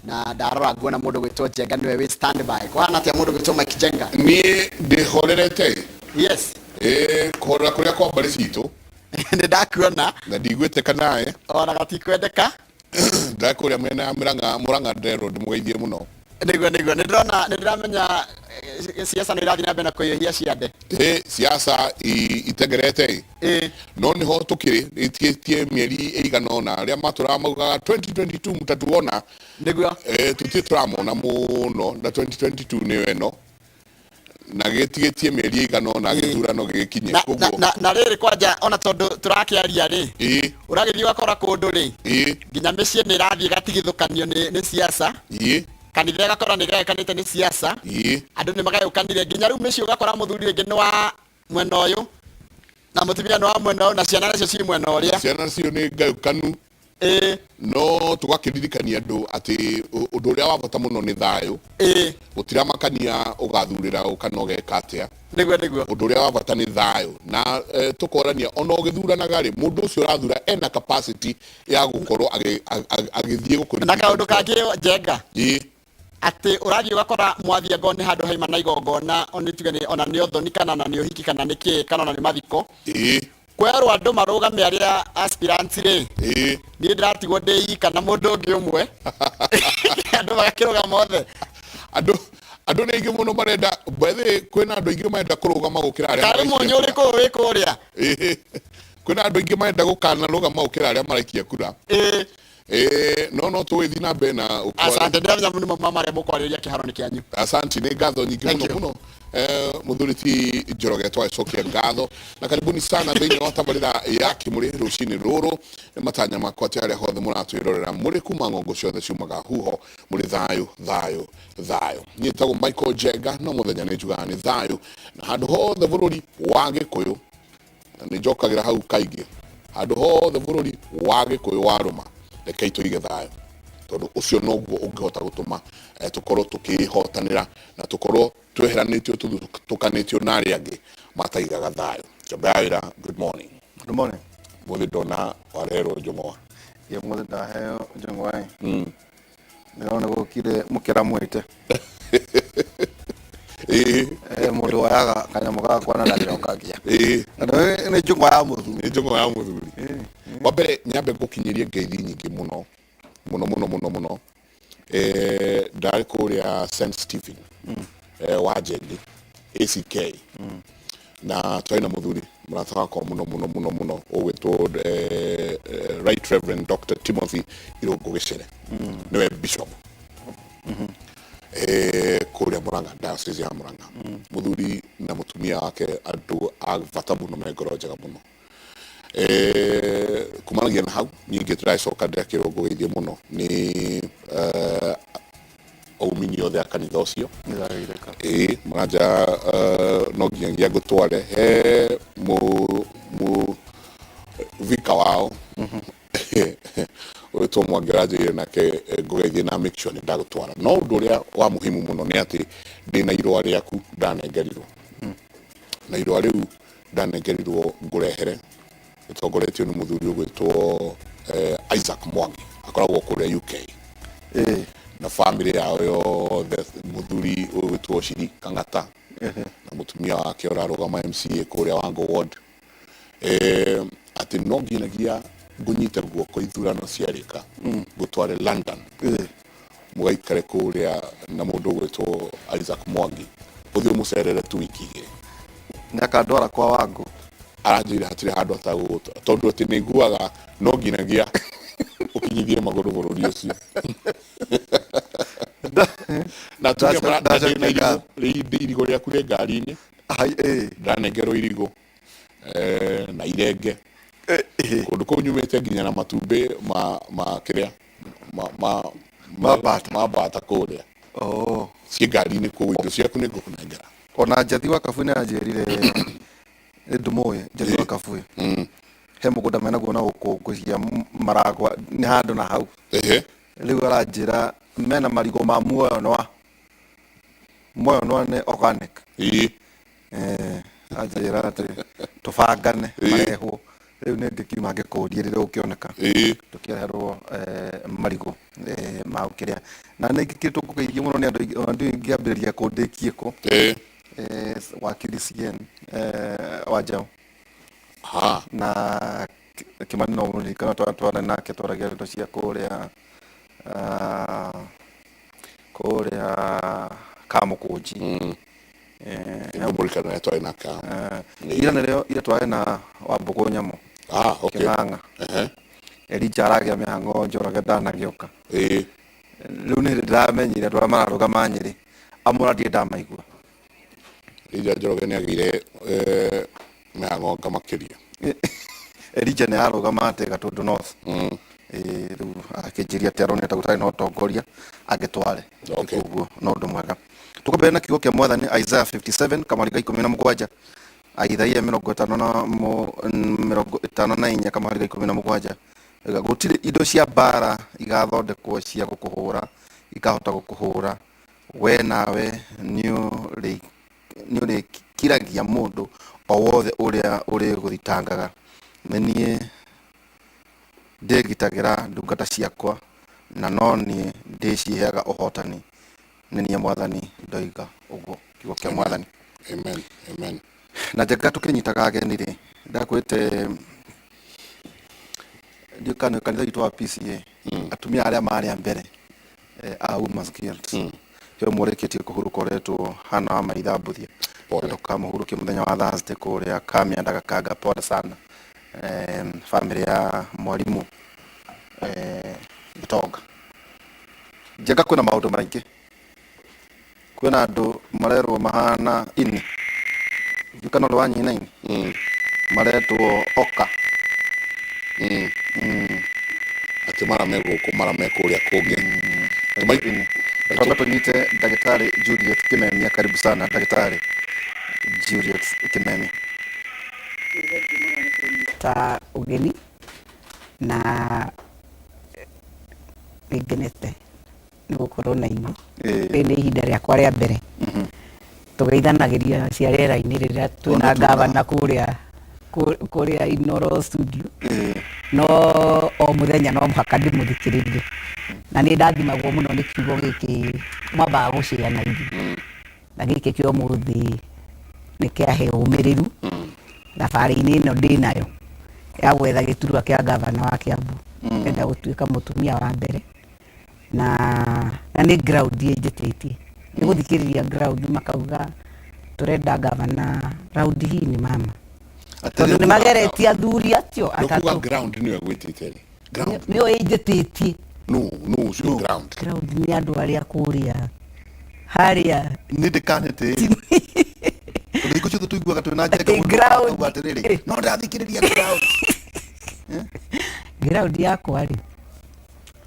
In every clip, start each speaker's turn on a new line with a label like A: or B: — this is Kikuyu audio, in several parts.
A: Na ndarora nguona mũndũ gwĩtwo Njenga nĩwe wĩ standby. Kũhana atĩa mũndũ gwĩtwo Mike Njenga?
B: Niĩ ndĩhorerete.
A: Yes.
B: Ĩĩ, kũhorera kũrĩa kwa mbarĩ citũ.
A: Nĩ ndakuona.
B: Na ndiguĩte nawe.
A: Ona gatikwendeka.
B: Ndarĩ kũrĩa mĩena ya Murang'a, Murang'a ndĩrerwo ndĩmũgeithie mũno.
A: Nĩguo nĩ ndĩrona, nĩ ndĩramenya siasa nĩ irathiĩ na mbere na kũhiũhia ciande.
B: Ĩĩ, siasa itengerete ĩ. No nĩho tũkĩrĩ, ĩtigĩtie mĩeri ĩigana ũna, arĩa matũraga maugaga 2022 mtatuona.
A: Nĩguo.
B: Tũtirĩ tũramona mũno na 2022 nĩyo ĩno. Na gĩtigĩtie mĩeri ĩigana ũna gĩthurano gĩgĩkinye. Koguo
A: Na rĩrĩ kwanja ona tondũ tũrakĩaria rĩ, ũragĩthiĩ ũgakora kũndũ rĩ, nginya mĩciĩ nĩ ĩrathiĩ ĩgatigithũkanio nĩ siasa. Kanitha ĩgakora nĩ ĩgayũkanĩte nĩ siasa. Andũ nĩ magayũkanire nginya rĩu mĩciĩ ũgakora mũthuri rĩngĩ nĩ wa mwena ũyũ na mũtumia nĩ wa mwena ũyũ na ciana nacio ciĩ mwena ũrĩa.
B: Ciana nacio nĩ ngayũkanu. No tũgakĩririkania andũ atĩ ũndũ ũrĩa wa bata mũno nĩ thayũ. Gũtiramakania ũgathurĩra ũ kana ũgeka atĩa.
A: Nĩguo.
B: Ũndũ ũrĩa wa bata nĩ thayũ. Na tũkorania ona ũgĩthuranaga rĩ, mũndũ ũcio ũrathura ena capacity ya gũkorwo agĩthiĩ gũkũ.
A: Na kaũndũ kangĩ Njenga. Atĩ ũrathiĩ ũgakora mwathiĩ angorwo nĩ handũ haima na igongona, ona tuge nĩ, ona nĩ ũthoni kana ona nĩ ũhiki kana nĩ kĩ, kana ona nĩ mathiko. Kwerwo andũ marũgame arĩa aspirants rĩ, niĩ ndĩratigwo ndĩ ika na mũndũ ũngĩ ũmwe. Andũ magakĩrũgama othe.
B: Andũ nĩ aingĩ mũno marenda, by the way, kwĩna andũ aingĩ marenda kũrũgama gũkĩra arĩa
A: Karĩ
B: maraikia
A: mũnyũ
B: kura.
A: ũrĩkũ wĩ kũrĩa?
B: Kwĩna andũ aingĩ marenda gũkanarũgama gũkĩra arĩa maraikia kura. No tũgĩthiĩ na mbere na ũkwa-
A: Asante, ndĩramenya nĩ mama marĩa mũkwarĩrĩria kĩharo-inĩ kĩanyu.
B: Asante, nĩ ngatho nyingĩ
A: Thank
B: mũno
A: you.
B: mũno. Mũthuri ti Njoroge twagĩcokia ngatho na karibuni sana thĩinĩ wa tabarĩra ya Kĩmũrĩ rũcinĩ rũrũ. Nĩ matanya makwa atĩ harĩa hothe mũratwĩrorera mũrĩ kuma ng'ongo ciothe ciumaga huho, mũrĩ thayũ, thayũ, thayũ. Niĩ njĩtagwo Michael Njenga, no mũthenya nĩ njugaga nĩ thayũ na handũ hothe bũrũri wa Gĩkũyũ, na nĩ njokagĩra hau kaingĩ, handũ hothe bũrũri wa Gĩkũyũ warũma, rekei tũige thayũ, tondũ ũcio noguo ũngĩhota gũtũma tũkorwo tũkĩhotanĩra na tũkorwo tweheranĩtio tũthutukanĩtio na arĩa angĩ mataigaga thayũ. Njamba ya wĩra, good morning.
C: Good morning.
B: Mũthĩ ndona wareherwo njũng'wa.
C: Ĩ, mũthĩ ndaheo njũng'wa ĩ. Ndĩrona gũkire mũkĩra mwĩte. Mũndũ woyaga kanyamũ gakwa na ndagĩcokagia. Na nĩ njũng'wa ya mũthuri.
B: Nĩ njũng'wa ya mũthuri. Wa mbere nyambe ngũkinyĩrie ngeithi nyingĩ mũno mũno mũno mũno mũno. Ndarĩ kũrĩa St Stephen wa Njengi ACK. Na twarĩ na mũthuri mũrata wakwa mũno mũno mũno mũno ũgwĩtwo Right Reverend Dr. Timothy Irũngũ Gĩcere. Nĩwe bishop. Kũrĩa Murang'a, diocese ya Murang'a. Mũthuri na mũtumia wake andũ a bata mũno me ngoro njega mũno. Kumanagia na hau ningĩ tũracoka ndĩrakĩrwo ngũgeithie mũno nĩ aumini othe a kanitha ũcio. Ĩĩ, maranja no nginyagia ngũtware he mũ vika wao ũgĩtwo Mwangi ũranjĩrire nake ngũgeithie na make sure nĩ ndagũtwara. No ũndũ ũrĩa wa muhimu mũno nĩ atĩ ndĩna irũa rĩaku ndanengerirwo. Na irũa rĩu ndanengerirwo ngũrehere rĩtongoretio nĩ mũthuri ũgwĩtwo Isaac Mwangi, akoragwo kũrĩa UK. Na family yao yothe, mũthuri ũgwĩtwo Shiri Kang'ata na mũtumia wake ũrarũgama MCA kũrĩa Wango Ward. Atĩ no nginyagia ngũnyite guoko ithurano ciarĩka, ngũtware London. Mũgaikare kũrĩa na mũndũ ũgwĩtwo Isaac Mwangi, ũthiĩ ũmũcerere tu wiki igĩrĩ.
C: Nĩ akandwara kwa Wango.
B: Aranjĩrire hatirĩ handũ atagũgũtwara, tondũ atĩ nĩ iguaga no nginyagia ũkinyithie magũrũ bũrũri ũcio. Na tuge
C: Ndacokia
B: ndĩna irigũ,
C: ngatho.
B: irigũ rĩaku rĩ ngari-inĩ.
C: Ai, ĩ.
B: Ndanengerwo irigũ, na irenge. Kũndũ kũu nyumĩte nginya na matumbĩ ma kĩrĩa, ma,
C: Ma mbata.
B: ma mbata kũrĩa. Ciĩ ngari-inĩ kũu, indo ciaku nĩ ngũkũnengera.
C: Ona Njathi wa Kabui nĩ anjĩrire, nĩ ndũmũĩ, Njathi wa Kabui. He mũgũnda menaguo na gũkũ ngwĩciria maragwa nĩ handũ na hau. Rĩu aranjĩra mena marigũ ma muoyo nwa. Muoyo nwa nĩ organic. Anjĩra atĩ tũbangane marehwo. Rĩu nĩ ngĩkiuma ngĩkũrie rĩrĩa ũkĩoneka. Tũkĩreherwo marigũ ma gũkĩrĩa. Na nĩ ngĩkĩrĩtwo kũgeithio mũno nĩ andũ aingĩ, ona ndiũĩ ngĩambĩrĩria kũ ndĩkie kũ. Wakiri CN Wanjaũ. Na Kĩmani no mũririkana twarĩ nake twaragia ndeto cia kũrĩa kũrĩa Kamũkũnji.
B: Nĩngũmũririkana ũrĩa twarĩ nake.
C: Ira nĩrĩo ira twarĩ na Wambũgũ Nyamũ. Kĩng'ang'a. Elija aragĩa mĩhang'o Njoroge ndanagĩũka. Rĩu nĩ hĩndĩ ndĩramenyire andũ arĩa mararũgama Nyĩrĩ amwe ona ndirĩ ndamaigua.
B: Elija Njoroge nĩ agĩire mĩhang'o anga makĩria.
C: Elija nĩ ararũgama atĩ Gatũndũ North. Rĩu akĩnjĩria atĩ aronete gũtarĩ na ũtongoria angĩtware. Koguo no ũndũ mwega. Tũkwambĩrĩria na kiugo kĩa Mwathani Isaiah 57 kamweri ga 17, Ithaia 54 kamweri ga 17. Gũtirĩ indo cia mbara igathondekwo cia gũkũhũra ikahota gũkũhũra, we nawe nĩũrĩkiragia mũndũ o wothe ũrĩa ũrĩgũthitangaga. Nĩ niĩ ndĩgitagĩra ndungata ciakwa, na no niĩ ndĩciheaga ũhootani. Nĩ niĩ Mwathani ndoiga ũguo. Kiugo kĩa Mwathani.
B: Amen. Amen.
C: Na njega tũkĩnyitaga ageni rĩ, ndakwĩte ndiũĩ kana kanitha witũ wa PCA, atumia arĩa marĩ a mbere a Women's Guild, he ũmwe ũrĩkĩtie kũhurũka ũretwo Hannah wa Maitha Mbuthia.
B: Pole.
C: Na tũkamũhurũkia mũthenya wa Thursday kũrĩa Kamianda Gakanga. Pole sana family ya mwarimũ Gĩtonga. Njenga kwĩna maũndũ maingĩ, kwĩna andũ marerwo mahana ini ndiũĩ kana ũrĩ wanyina ini maretwo oka.
B: Atĩ mara me gũkũ mara me kũrĩa kũngĩ.
C: Ini twambe tũnyite ndagĩtarĩ Juliet Kimemia. Karibu sana, ndagĩtarĩ Juliet Kimemia.
D: Ta ũgeni na nĩngenete nĩ gũkorwo na inyuĩ. Rĩrĩ nĩ ihinda rĩakwa rĩa mbere. Tũgeithanagĩria cia rĩera-inĩ rĩrĩa twĩna ngavana kũrĩa kũrĩa Inoro studio, no o mũthenya no mũhaka ndĩmũthikĩrĩrie, na nĩ ndathimagwo mũno nĩ kiugo gĩkĩ mwambaga gũcĩa na ithuĩ, na gĩkĩ kĩa ũmũthĩ nĩ kĩahe ũmĩrĩru thabarĩ-inĩ ĩno ndĩ nayo ya gwetha gĩturwa kĩa ngavana wa Kiambu. Ndĩrenda gũtuĩka mũtumia wa mbere, na nĩ ground ĩnjĩtĩtie nĩ gũthikĩrĩria ground makauga tũrenda ngavana raundi hii ni mama, tondũ nĩ mageretie athuri acio
B: Nĩkuga
D: atatũ.
B: Ground nĩyo ĩgwĩtĩte rĩ? Ground.
D: Nĩyo ĩnjĩtĩtie.
B: No ũcio ground.
D: Ground nĩ andũ arĩa kũrĩa harĩa.
C: Nĩ ndĩkanĩte tondũ hingo ciothe tũiguaga twĩna njenga
D: Atĩ
C: mũndũ
D: ground.
C: akauga atĩrĩrĩ, no ndathikĩrĩria ground.
D: Ground yakwa rĩ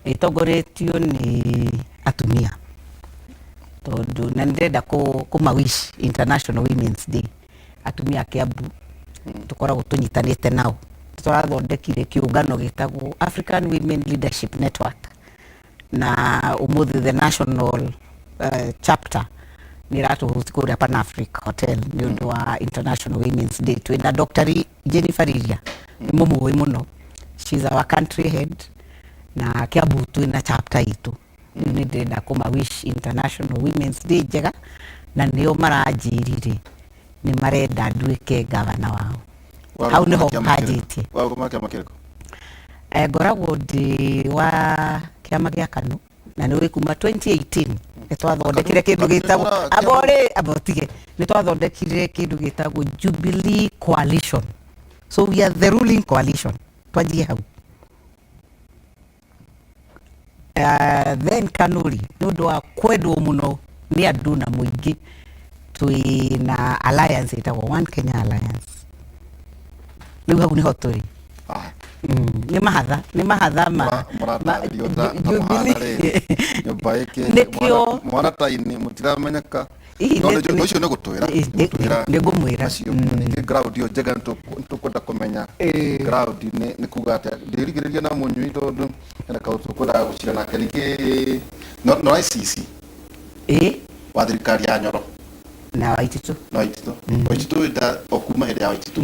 D: ĩtongoretio nĩ atumia, tondũ na nĩndĩrenda kũma wish International Women's Day atumia a Kiambu tũkoragwo tũnyitanĩte nao. Tũrathondekire kĩũngano gĩtagwo African Women Leadership Network, na ũmũthĩ the national chapter nĩ ĩratũhost kũrĩa Pan Africa Hotel nĩ ũndũ wa International Women's Day. Twĩna Dr. Jennifer Riria, nĩ mũmũĩ mũno, she's our country head, na Kiambu twĩna chapter itũ. Rĩu nĩ ndĩrenda kũma wish International Women's Day njega, na nĩo maranjĩrire nĩ marenda nduĩke gavana wao. Hau nĩho hanjĩtie.
C: Warũgama kĩama kĩrĩkũ?
D: Ngoragwo ndĩ wa kĩama gĩa KANU, na nĩ ũĩ kuma 2018 nĩ twathondekire kĩndũ
C: KANU nĩ
D: gĩtagwo amba ũrĩ amba ũtige, nĩ twathondekire kĩndũ gĩtagwo Jubilee Coalition, so we are the ruling coalition. Twanjie hau. Then KANU rĩ, nĩ ũndũ wa kwendwo mũno nĩ andũ na mũingĩ, twĩna alliance ĩtagwo One Kenya Alliance. Rĩu hau nĩho tũrĩ. Nĩ mahatha ma
C: Mũratarĩrio ta
D: Jubilee.
C: mũhana rĩrĩ nyũmba ĩkĩ
D: Nĩkĩo.
C: mwana ta-inĩ mũtiramenyeka.
D: Hihi
C: No ũcio nĩ gũtwĩra.
D: Nĩ ngũmwĩra.
C: Macio ningĩ ground ĩyo njega nĩ tũkwenda kũmenya ground nĩ kuga atĩa. Ndĩrigĩrĩria na mũnyui tondũ hena kaũndũ tũkwendaga gũcira nake ningĩ no ICC wa thirikari ya Nyoro
D: na Waititu.
C: Na Waititu, Waititu ĩta o kuma hĩndĩ ya Waititu.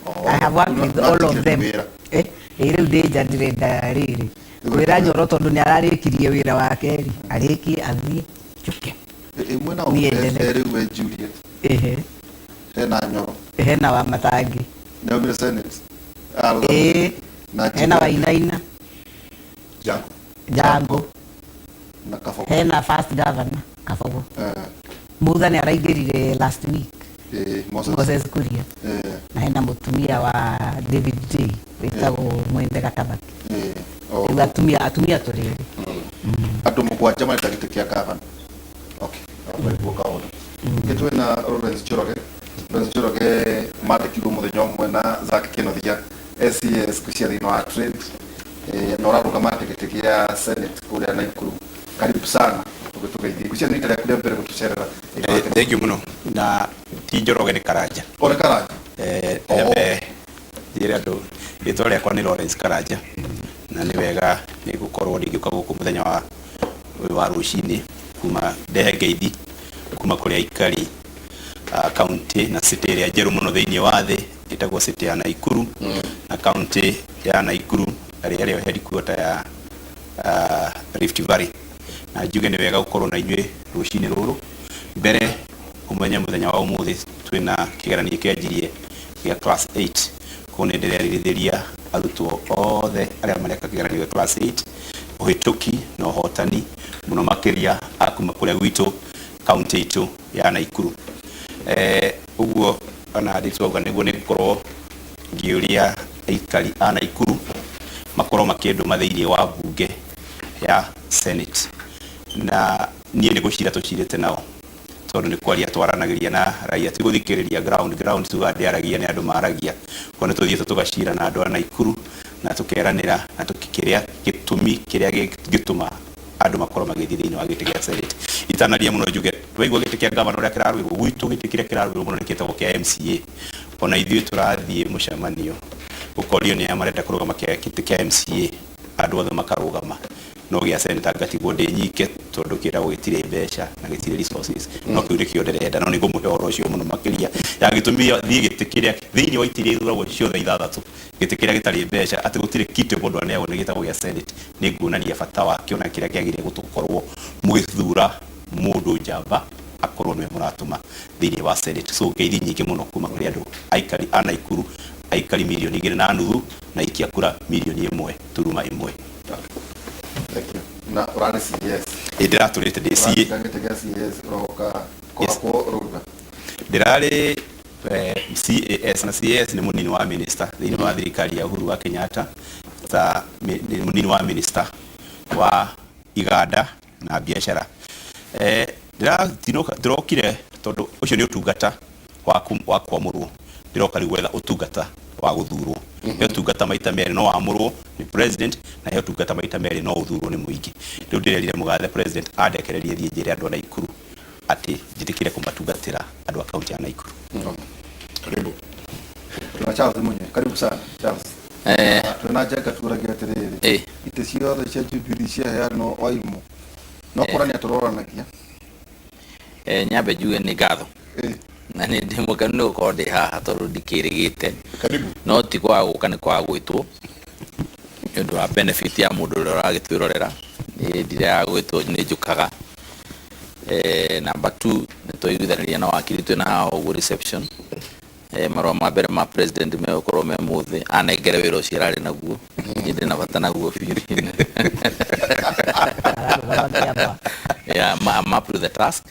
C: Oh,
D: I have worked with all of
C: Ũratigire
D: them.
C: wĩra.
D: Eh, ĩ rĩu ndĩ nja ndĩrenda rĩrĩ kwĩra Nyoro tondũ nĩ ararĩkirie wĩra wake rĩ, arĩkie athiĩ njũke.
C: Ĩ mwena
D: Niĩ endelee.
C: rĩu we Juliet
D: Ehe,
C: hena Nyoro
D: hena wa Matangi.
C: nĩaumire Senate.
D: Ĩĩ,
C: Na
D: hena Wainaina.
B: Jango.
D: Jango.
C: Na Kabogo.
D: Hena first governor Kabogo.
C: Eh.
D: Mutha nĩ araingĩrire last week.
C: Ĩĩ, Moses.
D: Moses Kuria.
C: Eh.
D: Na hena mũtumia wa David J wĩtagwo Mwende Gatabaki.
C: Eh. Oh.
D: Rĩu atumia tũrĩ erĩ.
C: Andũ mũgwanja marenda gĩtĩ kĩa gavana. Okay. Nĩguo kaũndũ. Ningĩ twĩna Lawrence Njoroge. Lawrence Njoroge mandĩkirwo mũthenya ũmwe na Zack Kĩnuthia SCS cia thĩinĩ wa trade na ũrarũgama gĩtĩ gĩa Senate kũrĩa Naikuru. Karibu sana tũgĩtũgeithie. Ngwĩciria nĩ rita rĩaku rĩa mbere gũtũcerera.
E: Thank you mũno. Na ti Njoroge nĩ Karanja.
C: O nĩ Karanja?
E: Nyambe njĩre andũ rĩtwa rĩakwa nĩ Lawrence Karanja. Na nĩ wega nĩ gũkorwo ndingĩũka gũkũ mũthenya wa ũyũ wa rũcinĩ kuma ndehe ngeithi kuma kũrĩ aikari a county na city ĩrĩa njerũ mũno thĩinĩ wa thĩ ĩtagwo city ya Naikuru na county ya Naikuru ĩrĩa ĩrĩ headquarter ya Rift Valley. Na njuge nĩ wega gũkorwo na inyuĩ rũcinĩ rũrũ. Mbere ũmenye mũthenya wa ũmũthĩ twĩna kĩgeranio kĩanjirie gĩa class 8. Koguo nĩ ndĩrerirĩria arutwo othe arĩa mareka kĩgeranio gĩa class 8 ũhĩtũki na ũhotani mũno makĩria a kuma kũrĩa gwitũ county itũ ya Naikuru. Ũguo ona ndĩtwauga nĩguo nĩ ngũkorwo ngĩũria aikari a Naikuru makorwo makĩndũma thĩinĩ wa mbunge ya Senate. Na niĩ nĩ gũcira tũcirĩte nao tondũ nĩ kwaria twaranagĩria na raia, ti gũthikĩrĩria ground tuga ndĩaragia nĩ andũ maragia. Koguo nĩ tũthiĩte tũgacira na andũ a Naikuru na tũkeranĩra na tũkĩrĩa gĩtũmi kĩrĩa gĩtũma andũ makorwo magĩthiĩ thĩinĩ wa gĩtĩ gĩa Senate. Itanaria mũno njuge twaigua gĩtĩ kĩa gavana ũrĩa kĩrarũĩrwo gwitũ, gĩtĩ kĩrĩa kĩrarũĩrwo mũno nĩ kĩtagwo kĩa MCA. Ona ithuĩ tũrathiĩ mũcemanio gũkorio nĩ aya marenda kũrũgama gĩtĩ kĩa MCA, andũ othe makarũgama, no gĩa senator ngatigwo ndĩ nyike tondũ kĩragwo gĩtirĩ mbeca na gĩtirĩ resources. No kĩu nĩkĩo ndĩrenda, no nĩ ngũmũhe ũhoro ũcio mũno makĩria ya gĩtũmi thiĩ gĩtĩ kĩrĩa thĩinĩ wa itĩ iria ithuragwo ciothe ithathatũ, gĩtĩ kĩrĩa gĩtarĩ mbeca atĩ gũtirĩ kiti mũndũ aneagwo nĩ gĩtagwo gĩa Senate. Nĩ nguonania bata wakĩo na kĩrĩa kĩagĩrĩire gũkorwo mũgĩthura mũndũ njamba akorwo nĩwe mũratũma thĩinĩ wa Senate. So ngeithi nyingĩ mũno kuma kũrĩ andũ aikari a Naikuru, aikari mirioni igĩrĩ na nuthu na ikia kura mirioni ĩmwe turuma ĩmwe.
C: Thank you. Na ũrarĩ CS.
E: Ĩ, ndĩratũrĩte ndĩ CA.
C: Ũratiga gĩtĩ gĩa CS ũroka kũhakwo rũruga.
E: Ndĩrarĩ CAS, na CAS nĩ mũnini wa minister thĩinĩ wa thirikari ya Uhuru wa Kenyatta, ta nĩ mũnini wa minister wa iganda na biacara. Ndĩrokire tondũ ũcio nĩ ũtungata wa kwamũrwo. Ndĩroka rĩu gwetha ũtungata wa gũthurwo. He ũtungata maita merĩ no wamũrwo nĩ president, na he ũtungata maita merĩ no ũthurwo nĩ mũingĩ. Rĩu ndĩrerire mũgathe president andekererie thiĩ njĩre andũ a Naikuru atĩ njĩtĩkĩre kũmatungatĩra andũ a kaunti ya Naikuru.
B: Karibu.
C: Tuna Charles Munye, karibu sana Charles. Tuna Njenga turagia atĩrĩrĩ. Itĩ ciothe cia Jubilee ciaheanwo Waimũ. No kũrania tũroranagia.
F: Nyambe njuge nĩ ngatho. Na nĩ ndĩ mũkenu nĩ gũkorwo ndĩ haha tondũ ndikĩrĩgĩte.
B: Karibu.
F: No ti kwaga gũka nĩ kwaga gwĩtwo. Nĩ ũndũ wa benefit ya mũndũ ũrĩa ũragĩtwĩrorera. Niĩ ndirega gwĩtwo nĩ njũkaga. Number 2, nĩ twaiguithanĩria na wakiri twĩna haha ũguo reception. Marũa ma mbere ma president megũkorwo me mũthĩ, anengere wĩra ũcio ararĩ naguo. Niĩ ndĩ na bata naguo biũ. Yeah, I'm up to the task.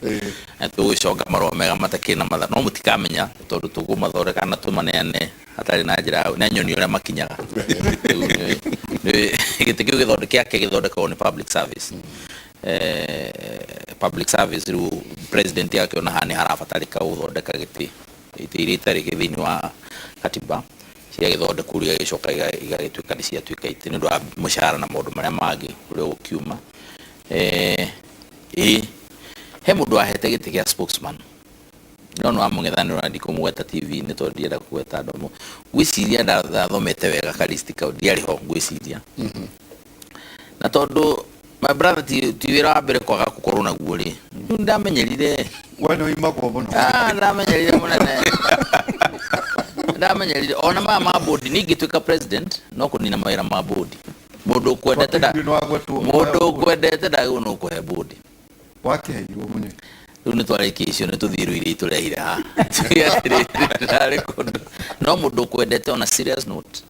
F: Na tũgũcoka marũa mega matakĩrĩ na matha, no mũtikamenya tondũ tũkũmathondeka na tũmaneane hatarĩ na njĩra ya, nĩ anyoni ũrĩa makinyaga. Gĩtĩ kĩu gĩake gĩthondekagwo nĩ public service. Public service rĩu president akĩona haha nĩ harabatarĩka gũthondeka gĩtĩ, itĩ iria itarĩ thĩinĩ wa katiba cigagĩthondekwo rĩu igagĩcoka igagĩtuĩka nĩ ciatuĩka itĩ nĩ ũndũ wa mũcara na maũndũ marĩa mangĩ ũrĩa ũgũkiuma. He mũndũ wahete gĩtĩ gĩa spokesman. No no amũng'ethanĩro na ndikũmũgweta T V-inĩ tondũ ndienda kũgweta andũ amwe. Ngwĩciria ndathomete wega Karisti kau, ndiarĩ ho ngwĩciria. Na tondũ my brother ti wĩra wa mbere kwaga gũkorwo naguo rĩ, rĩu ndamenyerire.
C: We nĩ ũimagwo mũno.
F: Ndamenyerire mũnene. Ndamenyerire ona maya ma bodi ningĩ tuĩka president no kũnina mawĩra ma bodi. Mũndũ ũkwendete nda mũndũ ũkwendete ndagĩrĩirwo nĩ gũkũhe bodi.
C: Wakĩheirwo mũnyui.
F: Rĩu nĩ twarĩkia icio nĩ tũthiĩ rĩu iria itũrehire haha. Tuge atĩrĩrĩ, ndarĩ kũndũ. No mũndũ ũkwendete on a serious note,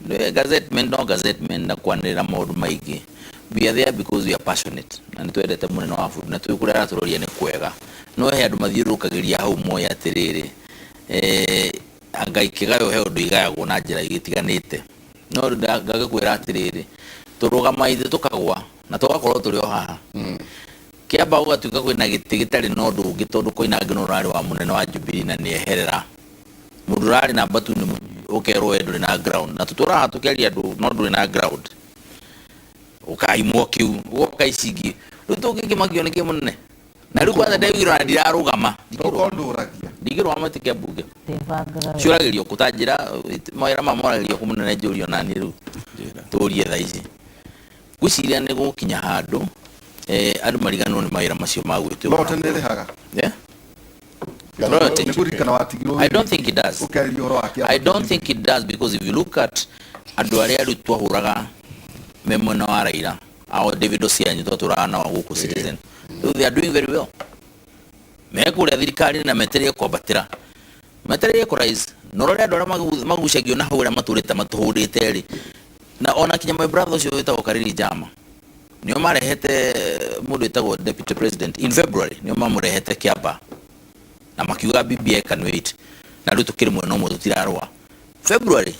F: nĩ gazettement no gazettement na kwanĩrĩra maũndũ maingĩ. We are there because we are passionate na nĩ twendete mũnene wa bũrũri na tũĩ kũrĩa aratũroria nĩ kwega. No he andũ mathiũrũrũkagĩria hau moĩ atĩrĩrĩ, eh, anga ikĩgaywo he ũndũ igayagwo na njĩra itiganĩte. No rĩu ngagĩkwĩra atĩrĩrĩ, tũrũgama ithuĩ tũkagwa na tũgakorwo tũrĩ o haha. Kĩamba gũgatuĩka kwĩna gĩtĩ gĩtarĩ na ũndũ ũngĩ tondũ Koinange nĩ ũrarĩ wa mũnene wa Jubilee na nĩ eherera. Mũndũ ũrarĩ namba tu nĩ ũkerwo we ndũrĩ na ground. Na tũtũraha tũkĩaria andũ no ndũrĩ na ground. Ũkaimwo kĩu, ũgoka ici ingĩ. Rĩu tũngĩkĩmakio nĩ kĩ mũnene? Na rĩu kwanza ndaiguire ona ndirarũgama.
C: Tokorwo ndũragia.
F: Ndingĩrũgama gĩtĩ kĩa mbunge. Ciũragĩrio kũ ta njĩra mawĩra maya moragĩrio kũ mũnene njũrio nani rĩu. Tũrie thaa ici. Ngwĩciria nĩ gũkinya handũ eh, andũ mariganĩrwo nĩ mawĩra macio ma gwĩtwo.
C: Lote nĩ ĩrĩhaga.
F: Yeah? Loyalty.
C: Nĩ kũririkana watigirwo
F: I don't think it does.
C: ũkĩarĩria ũhoro wa kĩama.
F: I don't think it does because if you look at andũ arĩa rĩu twahũraga me mwena wa Raila ao David Osianyi twatũraga nao gũkũ Citizen rĩu they are doing very well me kũrĩa thirikari na metereire kwambatĩra metereire kũ rise na ũrore andũ arĩa magucagio na hau arĩa matũrĩte matũhũrĩte rĩ na ona kinya my brother ũcio wĩtagwo Kariri Jama nĩo marehete mũndũ wĩtagwo deputy president in February nĩo mamũrehete Kĩamba na makiuga BBI can wait na rĩu tũkĩrĩ mwena ũmwe tũtirarũa February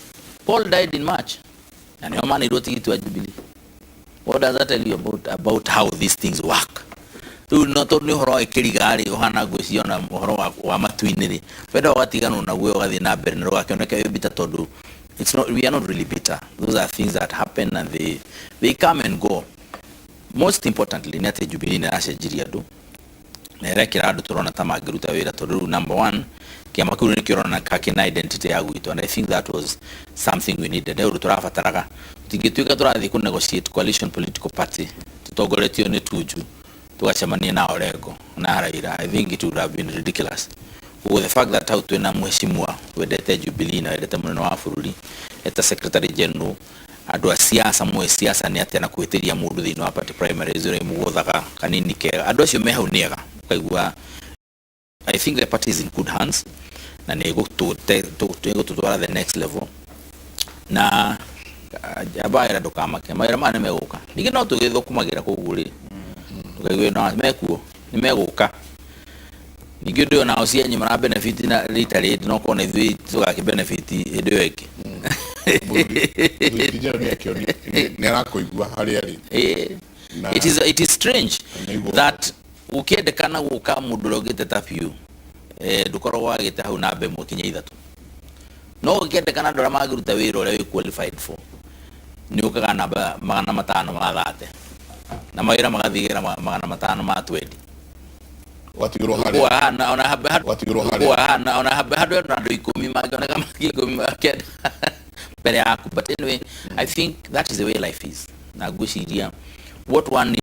F: Paul died in March na nĩo maneirwo tigiti wa Jubilee. What does that tell you about how these things work? Rĩu no tondũ nĩ ũhoro wa kĩriga rĩ ũhana ngwĩciria ona ũhoro wa matu-inĩ rĩ wenda ũgatiganwo naguo ũgathiĩ na mbere na ndũgakĩoneke wĩ bitter tondũ it's not, we are not really bitter. Those are things that happen and they come and go. Most importantly nĩ atĩ Jubilee nĩ ĩracenjirie andũ na ĩrekĩra andũ tũrona ta mangĩruta wĩra tondũ rĩu number one kĩama kĩu nĩkĩo ũrona ka kĩna identity ya gwitũ and I think that was something we needed. Nĩ ũndũ tũrabataraga tũtingĩtuĩka tũrathiĩ kũ negotiate coalition political party tũtongoretio nĩ Tuju tũgacemania na Orengo na Raila. I think it would have been ridiculous. Koguo the fact that hau twĩna mheshimiwa wendete Jubilee na wendete mũnene wa bũrũri eta secretary general andũ a siasa moĩ siasa nĩ atĩa na kwĩtĩria mũndũ thĩinĩ wa party primaries ũrĩa mũgũthaga kanini kega andũ acio me hau nĩ ega ũkaigua I think the party is in good hands na nĩ ĩgũtũtwara the next level na mawĩra ndũkamake mawĩra maya nĩ megũka ningĩ no tũgĩthũkũmagĩra koguo rĩ ndũkaigue no mekuo nĩ megũka ningĩ ũndũ ũyũ nao cienyu mara benefit na rita rĩrĩ no kona ithuĩ tũgakĩ benefit hĩndĩ ĩyo ĩngĩ.
B: Mũthuri nĩ akĩonio nĩ arakũigua harĩa arĩ.
F: It is strange that gũkĩendekana gũka mũndũ ũrĩa ũngĩteta biũ ndũkoragwo wagĩte hau namba ĩmwe kinya ithatũ no gũkĩendekana andũ arĩa mangĩruta wĩra ũrĩa wĩ qualified for nĩ ũkaga namba 530 na mawĩra magathigĩra 520.
B: Watigirwo harĩa watigirwo harĩa
F: ona handũ na andũ ikũmi mangĩoneka ikũmi makĩenda mbere yaku. But anyway, I think that is the way life is na ngwĩciria what one